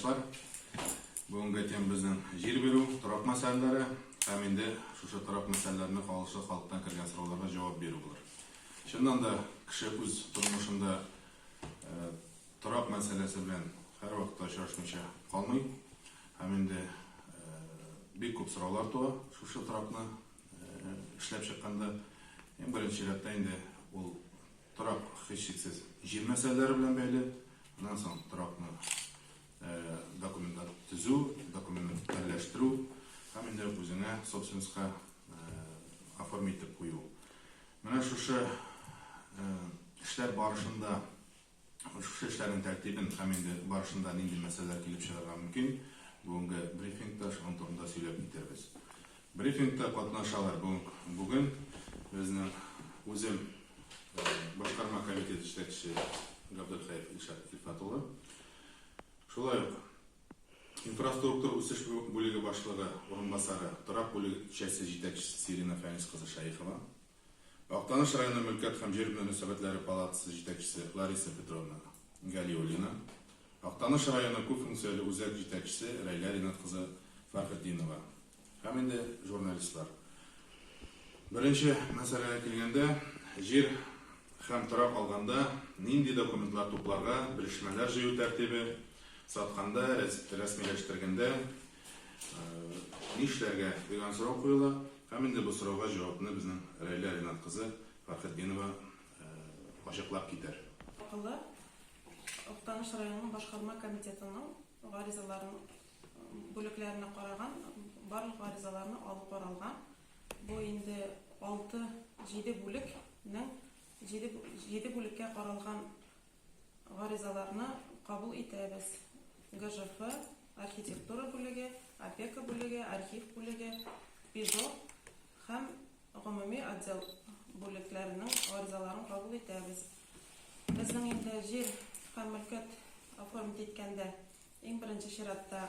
райондашлар. Бүгенге тема безнең җир бирү, торак мәсьәләләре һәм инде шушы торак мәсьәләләренә кагылышлы халыктан кергән сорауларга җавап бирү булыр. Чыннан да, кеше үз тормышында э, торак мәсьәләсе белән һәрвакытта очрашмыйча калмый. Һәм инде э, бик күп сораулар туа шушы торакны э, эшләп чыкканда. Иң беренче чиратта инде ул Торак, һичшиксез, җир мәсьәләләре белән бәйле. Аннан соң торакны документлар төзү, документальләштерү һәм инде үзеңә собственностька оформить итеп кую. Менә шушы эшләр барышында, шушы эшләрнең тәртибен һәм инде барышында нинди мәсьәләләр килеп чыгарга мөмкин, бүгенге брифингта шуның турында сөйләп китербез. Брифингта катнашалар бүген безнең үзем башкарма комитет җитәкчесе Габделхәев Илшат Илфат улы. Шулай ук инфраструктура үсеш бүлеге башлыгы урынбасары, торак бүлекчәсе җитәкчесе Сирина Фәнис кызы Шәехова. Актаныш районы мөлкәт һәм җир мөнәсәбәтләре палатасы җитәкчесе Лариса Петровна Галиуллина, Актаныш районы күп функцияле үзәк җитәкчесе Рәйлә Ринат кызы Фәрхетдинова һәм инде журналистлар. Беренче мәсьәләгә килгәндә, җир һәм торак алганда нинди документлар тупларга, белешмәләр җыю тәртибе, сатканда, рәсмиләштергәндә нишләргә дигән сорау куела. Һәм инде бу сорауга җавапны безнең Рәйлә Ринат кызы Фәрхетдинова ачыклап китәр. Акылы Актаныш районының башкарма комитетының гаризаларын бүлекләренә караган барлык гаризаларны алу каралган. Бу инде 6, 7 бүлекнең 7, 7 бүлеккә каралган Гаризаларны кабул итәбез. ГЖФ, архитектура бүлеге, опека бүлеге, архив бүлеге, ПИЖО һәм гомуми отдел бүлекләренең гаризаларын кабул итәбез. Безнең инде җир һәм мөлкәт оформить иткәндә иң беренче чиратта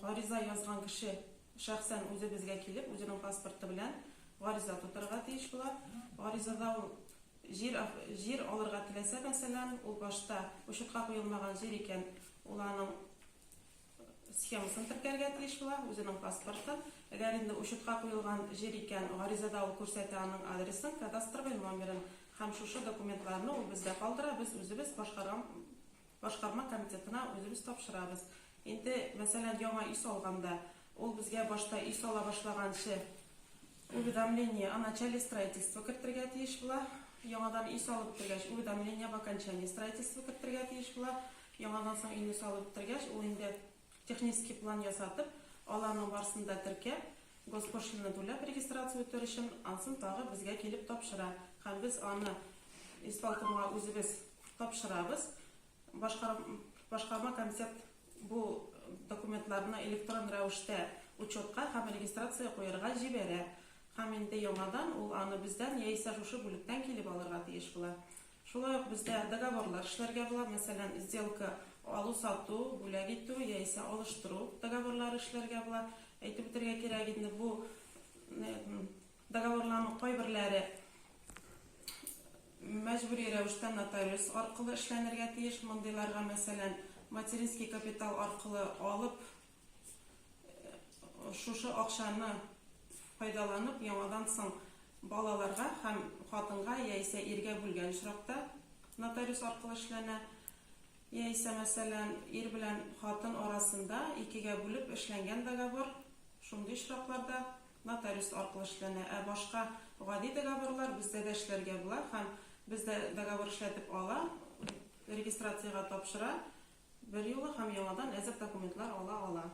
гариза язган кеше шәхсән үзе безгә килеп, үзенең паспорты белән гариза тутырырга тиеш була. Гаризада ул Җир, җир алырга теләсә, мәсәлән, ул башта учетка куелмаган җир икән, ул аның схемасын теркәргә тиеш була, үзенең паспортын. Әгәр инде учетка куелган җир икән, гаризада ул күрсәтә аның адресын, кадастровый номерын һәм шушы документларны ул бездә калдыра, без үзебез башкарган башкарма комитетына үзебез тапшырабыз. Инде, мәсәлән, яңа өй салганда, ул безгә башта өй сала башлаганчы Уведомление о начале строительства кертергә тиеш була. Яңадан өй салып бетергәч, уведомление об окончании строительства кертергә тиеш була. Яңадан соң өйне салып бетергәч, ул инде технический план ясатып, аларның барысын да теркәп, госпошлина түләп регистрация үтер өчен, ансын тагы безгә килеп тапшыра. Һәм без аны исполкомга үзебез тапшырабыз. Башкарма комитет бу документларны электрон рәвештә учетка һәм регистрация куярга җибәрә. Һәм инде яңадан ул аны бездән яисә шушы бүлектән килеп алырга тиеш була. Шулай ук бездә договорлар эшләргә була, мәсәлән, сделка алу-сату, бүләк итү яисә алыштыру договорлары эшләргә була. Әйтеп үтәргә кирәк инде, бу договорларның кайберләре Мәҗбүри рәвештә нотариус аркылы эшләнергә тиеш. Мондыйларга, мәсәлән, материнский капитал аркылы алып, шушы акчаны файдаланып, яңадан соң балаларга һәм хатынга яисә иргә бүлгән очракта нотариус аркылы эшләнә. Яисә, мәсәлән, ир белән хатын арасында икегә бүлеп эшләнгән договор, шундый очракларда нотариус аркылы эшләнә. Ә башка гади договорлар бездә дә эшләргә була һәм бездә договор эшләтеп ала, регистрациягә тапшыра берьюлы һәм яңадан әзер документлар ала ала.